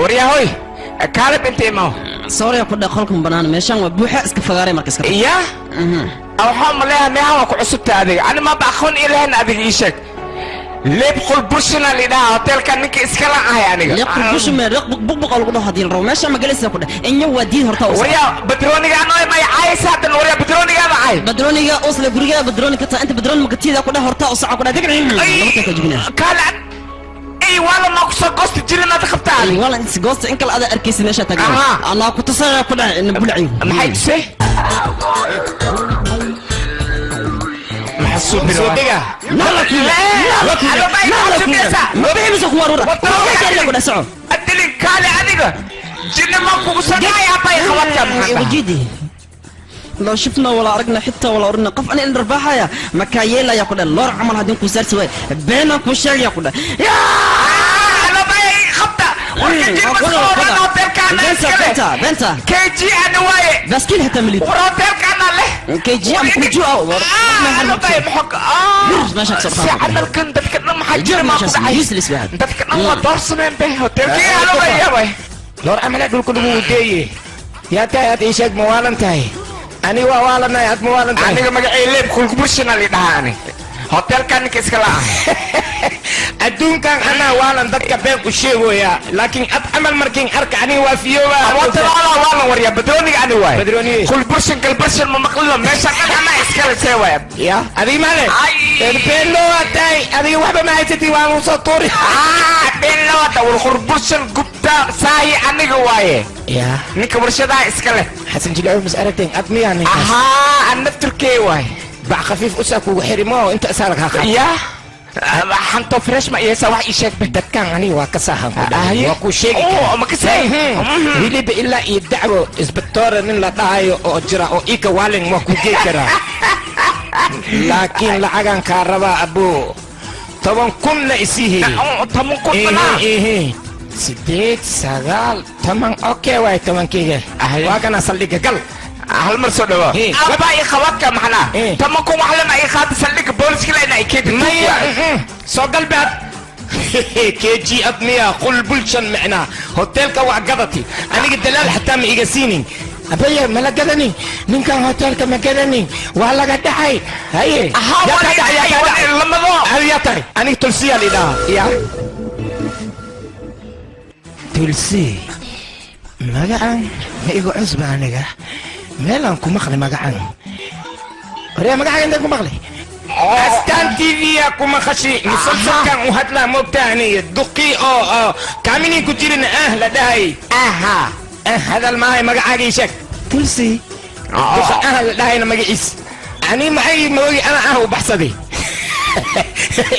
Waryahoy, kaalib inta imaw. Sorry ku dheh, qolkan banaan, meeshaan waa buuxa, iska fagaaray marka iska. Ya, waxaa maleeha meeha waa ku cusubta adiga. Ani maba aqoon ilahan. Adiga ii sheeg, Leeb Qulbushina lidhaha hotelka, ninka iskala ahay aniga. Leeq Qulbushin mee? Leeq buqbuq lagu dhaho hadii la rabo. Meesha ma galaysaa ku dheh? Inya waa diid horta u. Waryaa, badrooniga anoo may caayaysa haddan. Waryaa, badroonigaada caay. Badrooniga usle guriga badrooni ka taa inta badrooni makatiida ku dheh, horta u soco ku dheh, deg laba ka jibina. Kaale, ay waala ma ku soo goosta jirinaad qabtaa? Ay wala inta goosta in kale ada arkaysa meesha taagan. Anaa ku tusaya ku dheh in bulci. Maxay tusay? Soo dega. Ma bixi ku warura ku dheh, soco. Adilin, kaale, adiga jinni ma kugu soo dhacay abay qabatka maxaa? وجيدي لو شفنا ولا أرقنا حتى ولا أرنا قف أنا إن رباحة ما كايلا يا كده لور عمل هادين كوسار سوي بينا كوشار يا كده يا Alabay qabta warka jin ma soo dhan hotelkaana iskale. بنتا بنتا. KG ana waaye. بس كل حتى ملي. War, hotelkaana leh. KG أم كوجو أو Alabay maxaa? meesha ka soo. Si camalkan dadka dhan maxaa jira maa ku dhacay? Useless واحد. Dadka dhan waa doorsameen be hotelkii alabay yabay. Loor camala dhulka lagu wadeeye. Yaa tahay had? Ii sheeg, ma waalan tahay? Ani waa waalanahay, had ma waalan tahay? Aniga magacay Leeb Kulkubushina lidhahaa, ani hotelkan ninka iska la ahay. Adduunkan anaa waalan, dadka been ku sheegoya, laakiin ad camal markiin arka aniga waa fiyooba. Awoodtada waalan. Waryaa, badrooniga ani waay. Badrooniye. Kulburshin galbarshin ma maqlino, meesha dhan anaa iskale, see waay? Ya, adiga male. Ay. Beenlo waa tahay adiga, waxba ma haysatid, waan usoo tuuri. Beenlawada war, qurburshan gubta saahi aniga waaye. Ya. Ninka warshadaha iska leh. Xasan Jilaaw mas aragteen? Ad miyaa ninkaas? Ahaa, an nafturkee waay. Bac khafiif usaa kugu xiri mo inta isaa lagaa qaad. Ya, xanto fresh ma iyasa, wax ii sheeg be. Dadkan aniga waa ka saahan ku dhahay. Aye. Waa kuu sheegi Oh, karaa. ma ka sahi? Weliba ilaa iyo dacwo isbitoore nin la dhahayo oo jira oo ika waalin waa ku gey karaa, laakiin lacagan kaa rabaa abuu, 10,000 la isii heli. 10,000 manaa? Ehe, 8, 9, 10, okay waay tobankeyga. Aye. Waa kana saldhigga gal. Hal mar soo dhawo. Abaa ii qabadka maxnaa? 10,000 wax lama ii qaada, saldhigga booliska lena i keenta. Maya, soo galbeed KG ad miya qul bulshan micnaa hoteelka waa gadati, aniga dalaal xataa ma iga siinin. Abaya, mala gadanin ninkan, hoteelka ma gadanin, waa laga dhacay. Haye. Ahaa, Yaa waa kaa dhacay, yaa kaa dhacay. Lamado. Hal yaa tahay? Aniga Tulsiyaa lidhaha. Ya Tulsi, magacan ma igu cusba, aniga meelaan ku maqli magacan. Waryaa, magacan intaan ku maqli Astaan TV yaa ku maqashi musalsalkan u hadlaa, moogtaa aniga duqi oo kaaminin ku jirin ah la dhahay. Aha. Ah, hadal maahay, magacaaga ii sheeg. Tulsi, duqa ah la dhahayna magaciis ani maxay moogi ana ah u baxsaday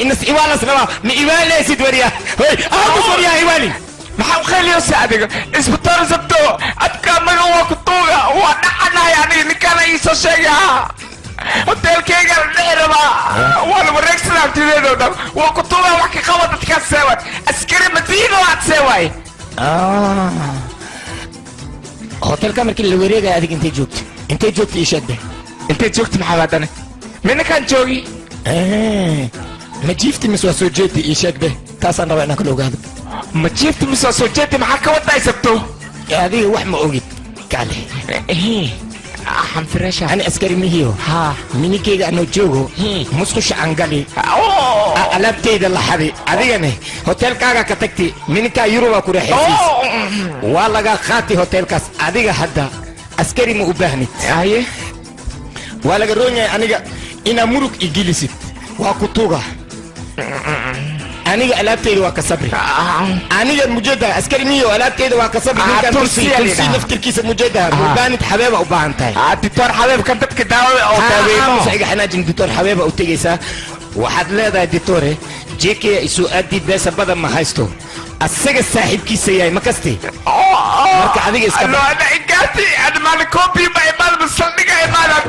inas iwaalas rabaa. Ma iwaaleysid waryaa? Hoy, aamus waryaa, iwaali. Maxaa u qeyliyoosa adiga? Isbitaal sabto adka maga waa ku tuuga, waa dhacanahay aniga. Ninkaana ii soo sheegay hoteelkeyga la dhici rabaa, waa la wareegsanaa hantideedoo dhan. Waa ku tuuga, wax ka qaba dadkaas, seewaay askari madiino aad seewaay. Hotelka markii la wareegaya adiga intay joogto? Intay joogto ii sheeg be. Intay joogta maxaa haddana? Minankaan joogi. Ma jiifti mise waa soo jeedi? Ii sheeg be, taasaan rabaa inaan kala ogaado. Ma jiifta mise waa soo jeedi? Maxaa ka wadaa sabto? Adiga wax ma ogid, kaale. Xanfireesha. Ani askari mihiyo. Minikeyga anoo joogo musqusha aan gali, alaabteyda la xadi, adigane hotelkaaga ka tagti, mininkaa Yurubaa ku raaxaysiis, waa laga qaati hotelkaas. Adiga hadda askari ma u baahnid. Haye. Waa laga roon yahay aniga inaa murug igilisid. Waa ku tuuga, aniga alaabteyda waa ka sabri. Aniga mujeda askari miyo, alaabteyda waa ka sabri. Ninkan Tulsi Tulsi yaa Tulsi la yidhaha. Naftirkiisa mujeda mubaanid, xabeeba u baahan tahay. Doctor Xabeebkan dadka daawa oo daaweemo. Aamusa, iga xanaajin. Doctor Xabeeba u tegaysaa, waxaad leedahay, "Doctore, JK isoo aadi, beesa badan ma haysto," asaga saaxiibkiisa yahay ma kasti. Marka adiga iska Ano ana ingaati ana maalin koobi ma imaad saldhiga imaad.